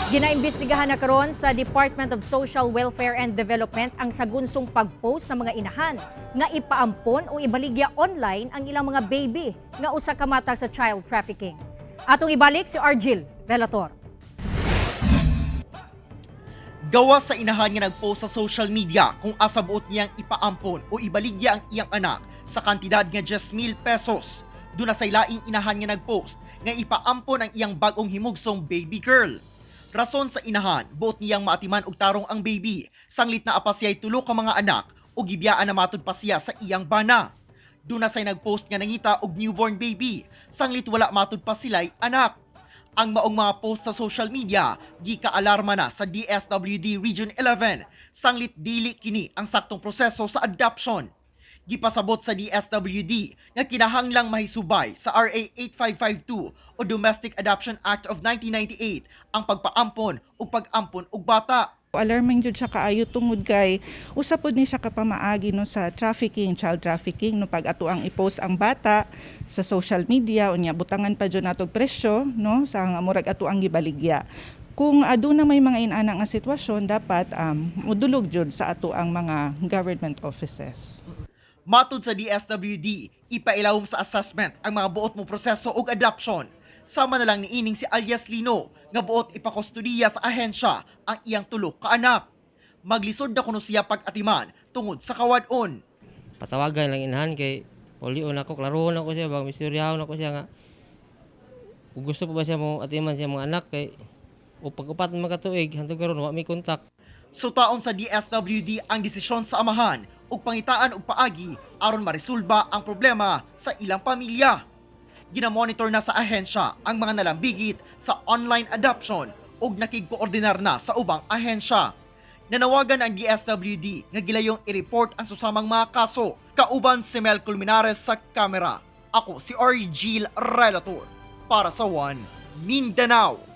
Ginaimbestigahan na karon sa Department of Social Welfare and Development ang sagunsong pag-post sa mga inahan nga ipaampon o ibaligya online ang ilang mga baby nga usa ka matag sa child trafficking. Atong ibalik si Argil Relator. Gawa sa inahan nga nagpost sa social media kung asa buot niyang ipaampon o ibaligya ang iyang anak sa kantidad nga 10,000 pesos. Duna say laing inahan nga nagpost nga ipaampon ang iyang bagong himugsong baby girl. Rason sa inahan, buot niyang maatiman og tarong ang baby, sanglit naa pa siya'y tulo ka mga anak o gibiyaan na matud pa siya sa iyang bana. Duna say nagpost nga nangita og newborn baby, sanglit wala matud pa sila'y anak. Ang maong mga post sa social media, gika-alarma na sa DSWD Region 11, sanglit dili kini ang saktong proseso sa adoption. Gipasabot sa DSWD nga kinahanglang mahisubay sa RA 8552 o Domestic Adoption Act of 1998 ang pagpaampon ug pag-ampon og bata. Alarming jud siya kaayo tungod kay usa pod ni siya ka pamaagi, no, sa trafficking, child trafficking, no, pag ato ang i-post ang bata sa social media, unya butangan pa jud natog presyo, no, sa nga murag ato ang gibaligya. Kung aduna may mga inana nga sitwasyon, dapat mudulog jud sa ato ang mga government offices. Matud sa DSWD, ipailawom sa assessment ang mga buot mo proseso og adoption. Sama na lang niining si alias Lino nga buot ipakustudiya sa ahensya ang iyang tulo ka anak. Maglisod na kuno siya pag-atiman tungod sa kawad-on. Patawagan lang inahan kay pulion ako, klarohon ako siya bang misteryahon ako siya nga kung gusto pa ba siya mo atiman siya mga anak kay o pag-upat mga tuig hantod karon wa may kontak. Sutaon sa DSWD ang desisyon sa amahan ug pangitaan og paagi aron maresolba ang problema sa ilang pamilya. Ginamonitor na sa ahensya ang mga nalambigit sa online adoption ug nakigkoordinar na sa ubang ahensya. Nanawagan ang DSWD nga gilayong i-report ang susamang mga kaso, kauban si Mel Culminares sa kamera. Ako si Argil Relator para sa One Mindanao.